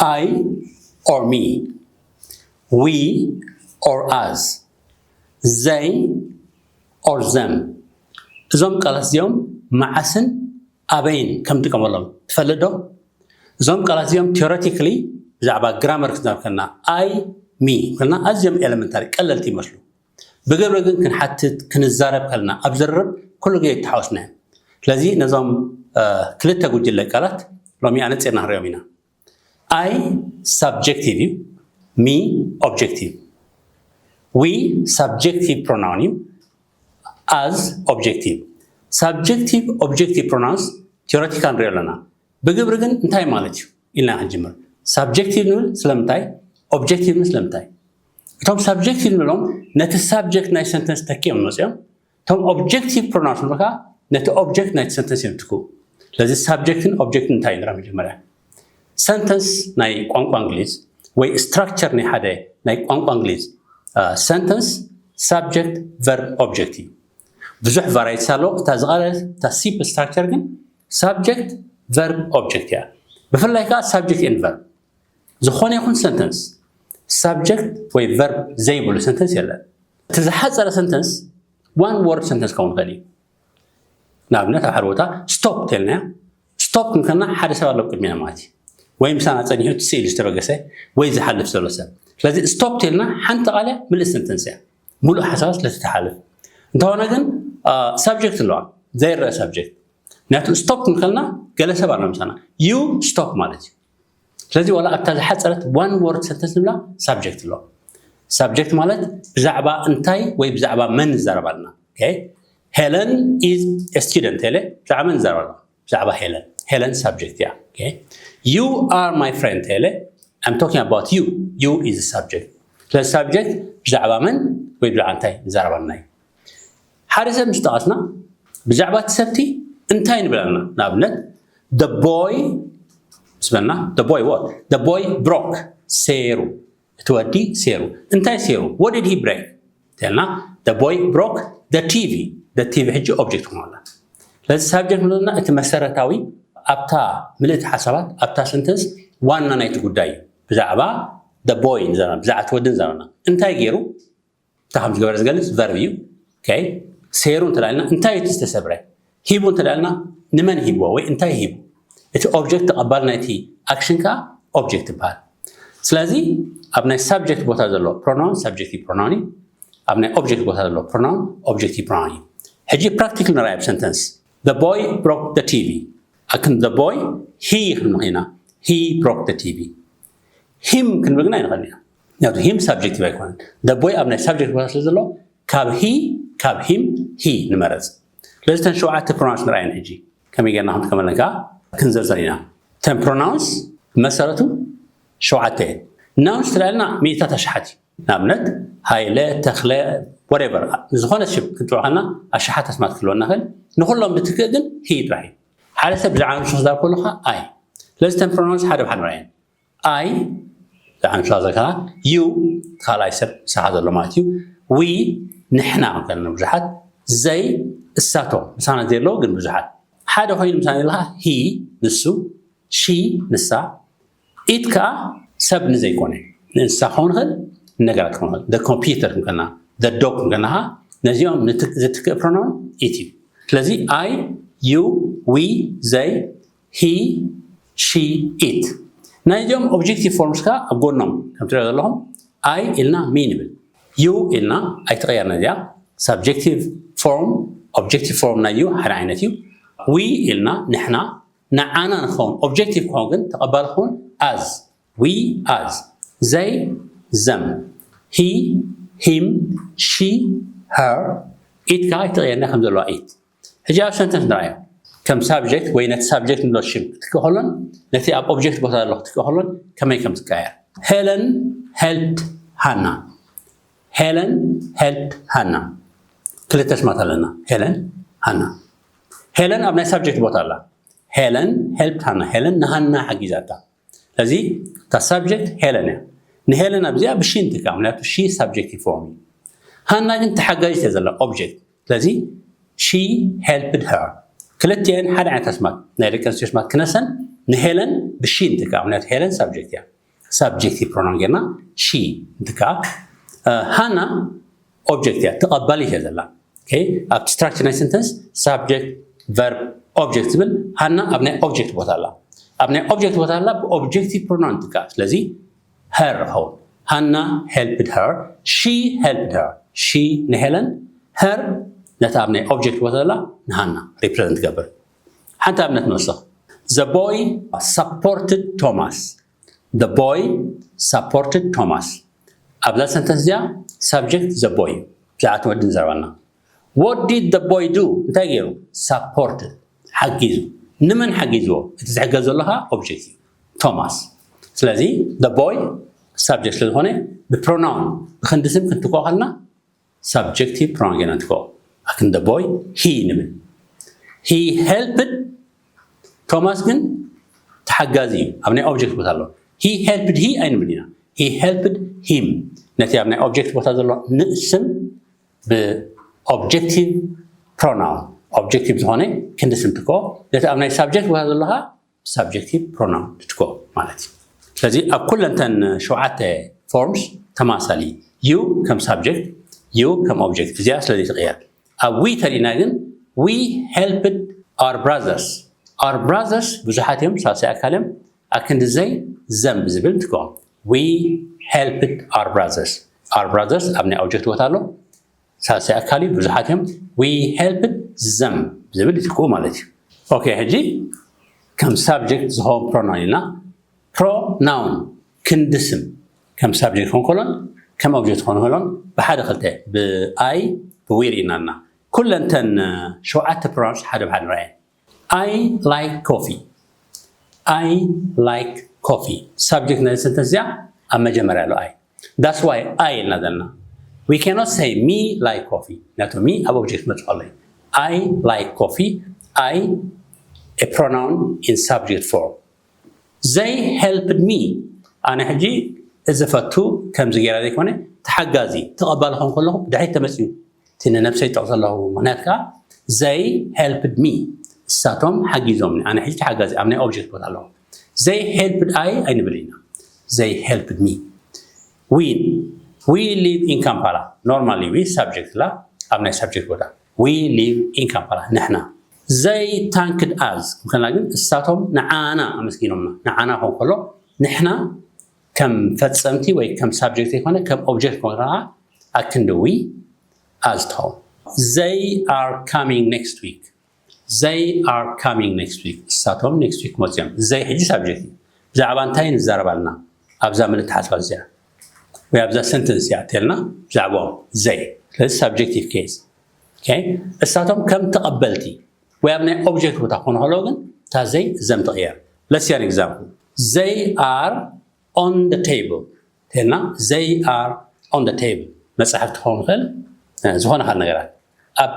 I or me, we or us, they or them። እዞም ቃላት እዚኦም መዓስን ኣበይን ከም ንጥቀመሎም ትፈልጥ ዶ? እዞም ቃላት እዚኦም theoretically ብዛዕባ ግራመር ክንዛረብ ከለና፣ I, me ከለና ኣዝዮም ኤለመንታሪ ቀለልቲ ይመስሉ። ብግብሪ ግን ክንሓትት ክንዛረብ ከለና ኣብ ዝርርብ ኩሉ ግዜ ይተሓወስና እዮም። ስለዚ ነዞም ክልተ ጉጅለ ቃላት ሎሚ ኣነፂርና ክንሪኦም ኢና። I subjective እዩ፣ me objective። We subjective pronoun እዩ፣ us objective። Subjective objective pronouns theoretical ንሪኦ ኣለና። ብግብሪ ግን እንታይ ማለት እዩ ኢልና ክንጅምር። Subjective ንብል ስለምንታይ? Objective ንብል ስለምንታይ? እቶም subjective ንብሎም ነቲ subject ናይ sentence ተኪኦም መፅኦም። እቶም objective pronouns ንብል ከዓ ነቲ object ናይቲ sentence እዮም ትክኡ። ስለዚ subject ን object ን እንታይ ንርኢ መጀመርያ? Sentence ናይ ቋንቋ እንግሊዝ ወይ structure ናይ ሓደ ናይ ቋንቋ እንግሊዝ sentence subject verb object እዩ። ብዙሕ variety ኣሎ። እታ ዝቐለለት እታ simple structure ግን subject verb object እያ። ብፍላይ ከዓ subject and verb። ዝኾነ ይኹን sentence subject ወይ verb ዘይብሉ sentence የለን። እቲ ዝሓፀረ sentence one word sentence ክኸውን ይኽእል እዩ። ንኣብነት ኣብ ሓደ ቦታ stop ተልና stop ክንከና ሓደ ሰብ ኣሎ ቅድሚና ማለት እዩ። ወይ ምሳና ፀኒሑ እቲ ስእሊ ዝተበገሰ ወይ ዝሓልፍ ዘሎ ሰብ። ስለዚ stop ተልና ሓንቲ ቃል እያ፣ ምልእ sentence እያ። ሙሉእ ሓሳባት ስለትተሓልፍ። እንተኾነ ግን subject ኣለዋ፣ ዘይረአ subject። ምክንያቱ stop ክንከልና ገለ ሰብ ኣሎ ምሳና you stop ማለት እዩ። ስለዚ ዋላ ኣብታ ዝሓፀረት one word sentence ንብላ subject ኣሎ። Subject ማለት ብዛዕባ እንታይ ወይ ብዛዕባ መን ንዛረብ ኣለና። Okay? Helen is a student። ሄለ ብዛዕባ መን ንዛረብ ኣለና? ብዛዕባ ሄለን። ሄለን subject እያ። Okay? You are my friend። ሄለ I'm talking about you. You is subject። ስለዚ subject ብዛዕባ መን ወይ ብዛዕባ እንታይ ንዛረብ ኣለና እዩ። ሓደ ሰብ ምስ ጠቐስና ብዛዕባ እቲ ሰብቲ እንታይ ንብል ኣለና? ንኣብነት the boy ምስ በልና the boy what? The boy broke። ሴሩ። እቲ ወዲ ሴሩ። እንታይ ሴሩ? What did he break? ተልና the boy broke the TV። The TV ሕጂ object ኾነላ። ስለዚ subject ንብለና እቲ መሰረታዊ ኣብታ ምልእቲ ሓሳባት ኣብታ sentence ዋና ናይቲ ጉዳይ እዩ። ብዛዕባ the boy ንዘረና፣ ብዛዕባ እቲ ወዲ ንዘረና። እንታይ ገይሩ? እንታይ ከም ዝገበረ ዝገልጽ verb እዩ። Okay? ሴሩ እንተ ኢልና እንታይ እቲ ዝተሰብረ? ሂቡ እንተ ኢልና ንመን ሂብዎ ወይ እንታይ ሂቡ? እቲ object ተቐባሊ ናይቲ action ከኣ object ይበሃል። ስለዚ ኣብ ናይ subject ቦታ ዘሎ pronoun subjective pronoun እዩ። ኣብ ናይ object ቦታ ዘሎ pronoun objective pronoun እዩ። ሕጂ practical ንርኣይ ኣብ sentence። The boy broke the TV። ኣክን the boy he ክንብል ኢና። He broke the TV። Him ክንብል ግን ኣይንኽእል ኢና። ምክንያቱ him subjective ኣይኮነን። The boy ኣብ ናይ subject ቦታ ስለ ዘሎ ካብ he ካብ him he ንመረጽ። ስለዚ እተን ሸውዓተ pronouns ንርኣየን ሕጂ ከመይ ጌርና ክንጥቀመለን ከዓ ክንዘርዘር ኢና። እተን pronouns መሰረቱ ሸውዓተ እየን። Nouns ትለኣልና ሚእታት ኣሽሓት እዩ። ንኣብነት ሃይለ፣ ተኽለ፣ whatever ዝኾነ ሽም ክንፅውዖ ከለና ኣሽሓት ኣስማት ክህልወና ይኽእል። ንኩሎም ዝትክእ ግን he ጥራሕ እዩ። ሓደ ሰብ ብዛዕባ ንሱ ክዛረብ ከሎ ከዓ I። ስለዚ እተን pronouns ሓደ ብሓደ ንርኣየን። I ብዛዕባ ንሱ ዘከራ you ካልኣይ ሰብ ምሳኻ ዘሎ ማለት እዩ። We ንሕና ከለና ብዙሓት፣ they እሳቶም ምሳና ዘለዉ ግን ብዙሓት። ሓደ ኮይኑ ምሳና ዘለካ he ንሱ፣ she ንሳ፣ it ከዓ ሰብ ንዘይኮነ ንእንስሳ ክኸውን ይኽእል፣ ነገራት ክኸውን ይኽእል። The computer ክንከና the dog ክንከና ከዓ ነዚኦም ንትክ- ዝትክእ pronoun it እዩ። ስለዚ I you we they he she it ናይዚኦም objective forms ከዓ ኣብ ጎኖም ከም ትሪኦ ዘለኹም I ኢልና me ንብል። You ኢልና ኣይተቐየርና እዚኣ subjective form objective form ናይ you ሓደ ዓይነት እዩ። We ኢልና ንሕና ንዓና ንኸውን objective ክኸውን ግን ተቐባሊ ክኸውን us we us they them he him she her it ከዓ ኣይተቐየርና ከም ዘለዋ it። ሕጂ ኣብ sentence ንርኣዮ። ከም subject ወይ ነቲ subject ንብሎ ሽም ክትክእ ከሎን ነቲ ኣብ object ቦታ ዘሎ ክትክእ ከሎን ከመይ ከም ዝቀየር። Helen helped Hannah። Helen helped Hannah። ክልተ ኣስማት ኣለና። Helen Hannah። Helen ኣብ ናይ subject ቦታ ኣላ። Helen helped Hannah። ሄለን ንሃና ሓጊዛታ። ስለዚ እታ subject ሄለን እያ። ንሄለን ኣብዚኣ ብ she ንትካ ምክንያቱ she subjective form እዩ። ሃና ግን ተሓጋዚት እያ ዘላ object። ስለዚ she helped her። ክልቲኤን ሓደ ዓይነት ኣስማት ናይ ደቂ ኣንስትዮ ኣስማት ክነሰን ንሄለን ብሺ ንትካ፣ ምክንያቱ ሄለን ሳብጀክት እያ። ሳብጀክቲቭ ፕሮናውን ጌርና ሺ ንትካ። ሃና ኦብጀክት እያ፣ ተቐባሊት እያ ዘላ። ኣብቲ ስትራክቸር ናይ ሰንተንስ ሳብጀክት፣ ቨርብ፣ ኦብጀክት ዝብል፣ ሃና ኣብ ናይ ኦብጀክት ቦታ ኣላ። ኣብ ናይ ኦብጀክት ቦታ ኣላ፣ ብኦብጀክቲቭ ፕሮናውን ትካ። ስለዚ ሄር ኸውን። ሃና ሄልፕድ ሄር፣ ሺ ሄልፕድ ሄር። ሺ ንሄለን፣ ሄር ነታ ኣብ ናይ ኦብጀክት ቦታ ዘላ ንሃና ሪፕረዘንት ትገብር። ሓንቲ ኣብነት ንወስኽ። The boy supported Thomas. The boy supported Thomas. ኣብዛ ሰንተንስ እዚኣ ሳብጀክት the boy እዩ። ብዛዕባ እቲ ወዲ ንዘረባና። What did the boy do? እንታይ ገይሩ? ሳፖርት፣ ሓጊዙ። ንመን ሓጊዝዎ? እቲ ዝሕገዝ ዘሎ ኸዓ ኦብጀክት እዩ፣ ቶማስ። ስለዚ the boy ሳብጀክት ስለዝኾነ ብፕሮናውን ብክንዲ ስም ክንትክኦ ከለና ሳብጀክቲቭ ፕሮናውን ጌርና ንትክኦ። ኣክን the boy he ንብል። He helped Thomas ግን ተሓጋዚ እዩ፣ ኣብ ናይ ኦብጀክት ቦታ ኣሎ። He helped he ኣይንብል ኢና። He helped him። ነቲ ኣብ ናይ ኦብጀክት ቦታ ዘሎ ንእስ ስም ብኦብጀክቲቭ ፕሮናውን፣ ኦብጀክቲቭ ዝኾነ ክንዲ ስም ትክኦ። ነቲ ኣብ ናይ ሳብጀክት ቦታ ዘሎ ኸዓ ሳብጀክቲቭ ፕሮናውን ትትክኦ ማለት እዩ። ስለዚ ኣብ ኩለንተን ሸውዓተ ፎርምስ ተማሳሊ፣ you ከም ሳብጀክት፣ you ከም ኦብጀክት። እዚኣ ስለዚ ትቕየር። ኣብ we ተሪእና ግን we helped our brothers። Our brothers ብዙሓት እዮም፣ ሳልሳይ ኣካል እዮም። ኣክንዲ ዘይ ዘም ብዝብል ንትክኦም። We helped our brothers። Our brothers ኣብ ናይ ኦብጀክት ቦታ ኣሎ። ሳልሳይ ኣካል እዩ፣ ብዙሓት እዮም። We helped them ዝብል ይትክኡ ማለት እዩ። ኦኬ፣ ሕጂ ከም ሳብጀክት ዝኸውን ፕሮናውን ኢልና። ፕሮናውን ክንዲ ስም ከም ሳብጀክት ክኾን ከሎን ከም ኦብጀክት ክኾን ከሎን ብሓደ ክልተ፣ ብኣይ ብዊ ርኢና ኣለና። ኩለንተን ሸውዓተ ፕሮናውንስ ሓደ ብሓደ ንርኣየን። I like coffee። I like coffee። ሳብጀክት ናይ ሰንተንስ እዚኣ ኣብ መጀመርያ ኣሎ ኣይ። That's why I ኢልና ዘለና። We cannot say me like coffee። ምክንያቱ me ኣብ ኦብጀክት መፅኦ ኣሎ። I like coffee። I a pronoun in subject form። They helped me። ኣነ ሕጂ እዚ ፈቱ ከምዚ ጌራ ዘይኮነ ተሓጋዚ ተቐባሊ ኾን ከለኹ ብድሕሪት ተመፅዩ እቲ ንነብሰይ ጠቕሶ ኣለኹ። ምክንያት ከዓ they helped me። እሳቶም ሓጊዞምኒ። ኣነ ሕጂ ተሓጋዚ ኣብ ናይ ኦብጀክት ቦታ ኣለኹ። They helped I ኣይንብል ኢና። They helped me። We we live in Kampala። Normally we subject ላ ኣብ ናይ ሳብጀክት ቦታ። We live in Kampala። ንሕና። They thanked us። ምክንያት ግን እሳቶም ንዓና ኣመስጊኖምና። ንዓና ኾን ከሎ ንሕና ከም ፈጸምቲ ወይ ከም ሳብጀክት ዘይኮነ ከም ኦብጀክት ኮንካ ኣክንዲ we as ትኸውን። They are coming next week። They are coming next week። እሳቶም ኔክስት ዊክ መፅዮም። They ሕጂ ሳብጀክት እዩ። ብዛዕባ እንታይ ንዛረብ ኣለና? ኣብዛ ምልክት ሓሳብ እዚኣ ወይ ኣብዛ ሰንተንስ እዚኣ ተልና ብዛዕባኦም። They ስለዚ ሳብጀክቲቭ ኬዝ። እሳቶም ከም ተቐበልቲ ወይ ኣብ ናይ ኦብጀክት ቦታ ክኾኑ ከለዉ ግን እታ they ዘም ትቕየር። Let's see an example። They are on the table ተልና they are on the table። መፅሓፍ ክኸውን ይኽእል፣ ዝኾነ ካልእ ነገራት ኣብ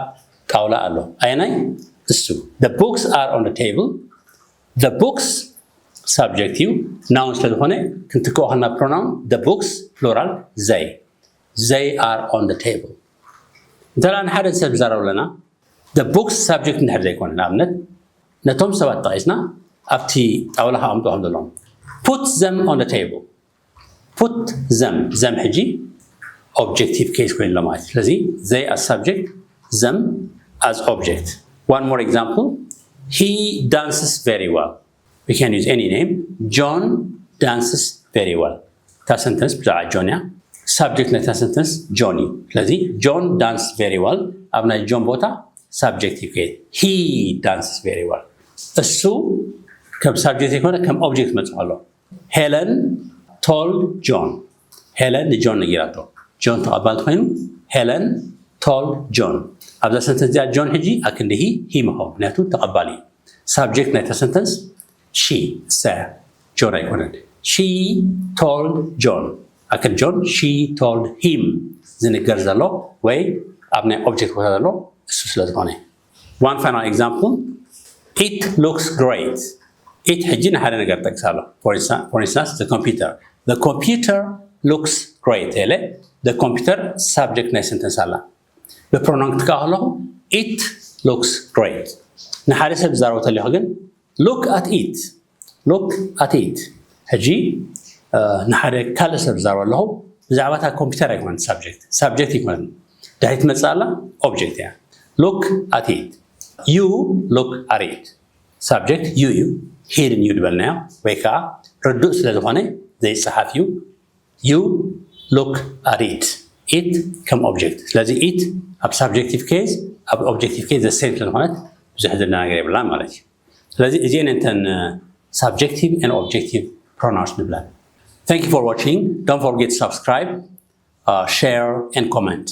ጣውላ ኣሎ። ኣየናይ? እሱ። The books are on the table። The books ሳብጀክት እዩ፣ ናውን ስለዝኾነ ክንትክኦ ከለና ፕሮናውን the books ፕሉራል they። They are on the table። እንተ ንሓደ ሰብ ንዛረብ ኣለና the books ሳብጀክት እንድሕር ዘይኮነ፣ ንኣብነት ነቶም ሰባት ጠቒስና ኣብቲ ጣውላ ከቐምጡ ከም ዘለዎም። Put them on the table። Put them፣ them ሕጂ ኦብጀክቲቭ ኬዝ ኮይኑ ኣሎ ማለት እዩ። ስለዚ they as subject፣ them as object። One more example። He dances very well። We can use any name። John dances very well። እታ ሰንተንስ ብዛዕባ ጆን እያ። ሳብጀክት ናይታ ሰንተንስ ጆን እዩ። ስለዚ John dance very well ኣብ ናይ ጆን ቦታ ሳብጀክቲቭ ኬዝ። He dances very well። እሱ ከም ሳብጀክት ዘይኮነ ከም ኦብጀክት መፅእ ኣሎ። Helen told John። ሄለን ንጆን ነጊራቶ። ጆን ተቐባልቲ ኮይኑ Helen told John። ኣብዛ ሰንተንስ እዚኣ ጆን ሕጂ ኣክንዲ he፣ he ምኸውን፣ ምክንያቱ ተቐባሊ እዩ። ሳብጀክት ናይታ ሰንተንስ she፣ እሳ እያ፣ ጆን ኣይኮነን። She told John። ኣክል ጆን she told him ዝንገር ዘሎ ወይ ኣብ ናይ ኦብጀክት ቦታ ዘሎ እሱ ስለ ዝኾነ። One final example። It looks great። It ሕጂ ንሓደ ነገር ጠቅስ ኣሎ። For instance፣ the computer። The computer looks great ኢለ፣ the computer ሳብጀክት ናይ ሰንተንስ ኣላ። ብፕሮናውን ክትከኣ ከለኹ it looks great። ንሓደ ሰብ ዝዛረቦ ተሊኹ ግን look at it። Look at it. ሕጂ ንሓደ ካልእ ሰብ ዛረብ ኣለኹ። ብዛዕባ እታ ኮምፒውተር ኣይኮነን ሳብጀክት ሳብጀክት ኣይኮነን። ድሕሪ ትመፅእ ኣላ ኦብጀክት እያ። Look at it. You look at it. ሳብጀክት you እዩ። ሂድን you ዝበልናዮ ወይ ከዓ ርዱእ ስለ ዝኾነ ዘይፀሓፍ እዩ። You look at it. It ከም ኦብጀክት። ስለዚ it ኣብ ሳብጀክቲቭ ኬዝ ኣብ ኦብጀክቲቭ ኬዝ ዘሴም ስለዝኾነት ብዙሕ ዝደናገር የብላን ማለት እዩ። ስለዚ እዚአን እንተን ሳብጀክቲቭ and ኦብጀክቲቭ ፕሮናውንስ ንብለን። Thank you for watching. Don't forget to subscribe, uh, share and comment.